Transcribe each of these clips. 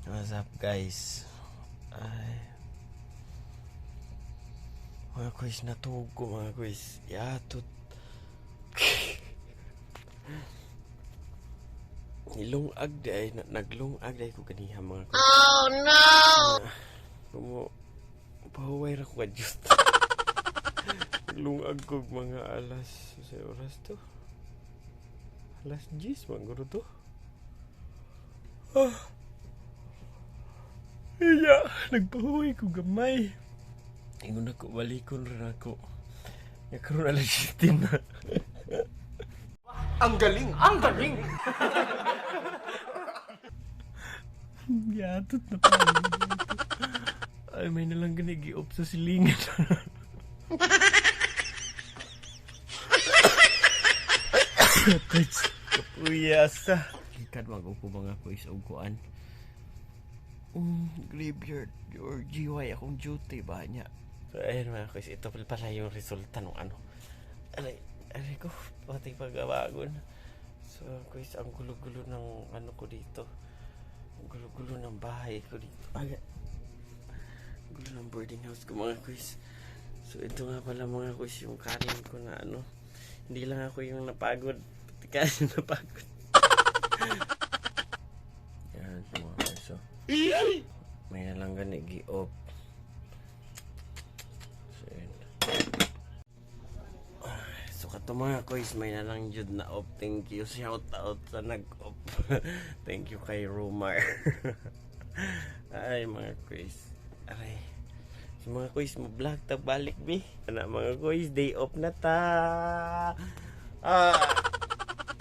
What's up, guys? Ay. Mga kuys, natuog ko, mga kuys. Yatot. Nilungag di ay, naglungag di ay ko ganiha, mga kuys. Oh no! Kumo, pahuway ra ko kadyot. Naglungag ko mga alas, sa oras to? Alas 10, mga guro to. Ah. Iya, nagpahuway ko gamay. Ingon ako, balikon rin ako. Nga karon alas 7 na. Ang galing! Ang galing! Yatot na pa. Ay, may nalang gani gi-off sa silingan. Touch. Kapuyasa. Gikan mag-upo mga kuis og kuan. Graveyard or GY akong duty ba niya. So ayun, mga kuis, ito pala yung resulta ng ano. Aray, aray ko, pati pag-abagon. So kuis, ang gulo-gulo ng ano ko dito. Ang gulo-gulo ng bahay ko dito. Ay, gulo ng boarding house ko, mga kuis. So ito nga pala, mga kuis, yung kanin ko na ano. Hindi lang ako yung napagod. Pati kanin napagod. Yan mga kuis. So, may nalang gani gi-off. So yun. So kato, mga kuis, may nalang jud na off. Thank you. Shout out sa nag-off. Thank you kay Romar. Ay, mga kuis. Aray. So mga kuis, mo vlog ta balik bi. Ana, mga kuis, day off na ta. Ah.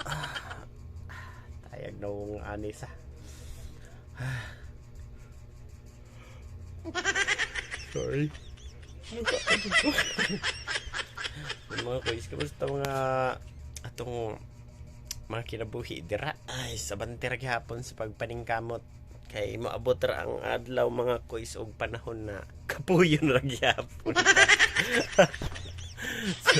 Ah. Tayag na akong anis ah. Sorry. Yung mga kuis, kamusta mga atong mga kinabuhi dira? Ay, sa ra gihapon sa pagpaningkamot kay moabot ra ang adlaw, mga kuis, og panahon na kapuyon ra gihapon. So,